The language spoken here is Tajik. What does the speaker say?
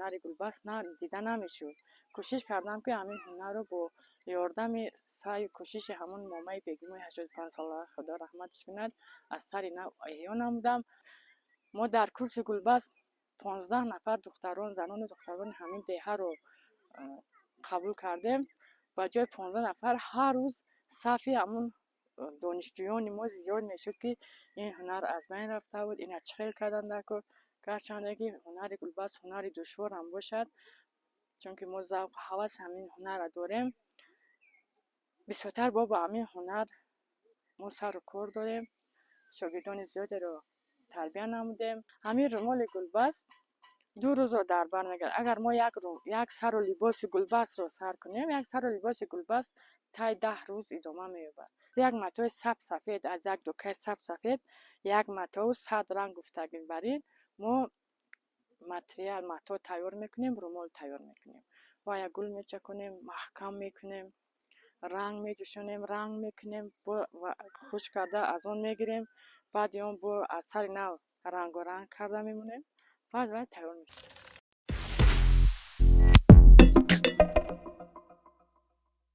Ҳунари гулбаст на дида намешуд. Кӯшиш кардам, ки ҳамин ҳунарро бо ёрдами саъю кӯшиши ҳамон момаи бегимои 85сола, Худо раҳматаш кунад, аз сари нав эҳё намудам. Мо дар курси гулбаст 15 нафар духтарон, занону духтарони ҳамин деҳаро қабул кардем. Ба ҷои 15 нафар ҳар рӯз сафи ҳамун донишҷӯёни мо зиёд мешуд, ки ин ҳунар аз байн рафта буд, ина чӣ хел кардан дар кор. Гарчанде ки ҳунари гулбаст ҳунари душворам бошад, чунки мо завқу ҳаваси ҳамин ҳунарро дорем, бисёртар бо ҳамин ҳунар мо сару кор дорем, шогирдони зиёдеро тарбия намудем. Ҳамин румоли гулбаст 2 рӯзро дар бар мегирад. Агар мо як сару либоси гулбастро сар кунем, як сару либоси гулбаст таи 10 рӯз идома меёбад. Як матои саб сафед, аз як дукаи саб сафед як матову 100 ранг гуфтагӣ, бар ин мо материал, мато тайёр мекунем, румол тайёр мекунем ва як гул мечаконем, маҳкам мекунем, ранг меҷӯшонем, ранг мекунем ва хушк карда аз он мегирем. Баъди он бо аз сари нав рангоранг карда мемонем, баъд вай тайёр мешавад.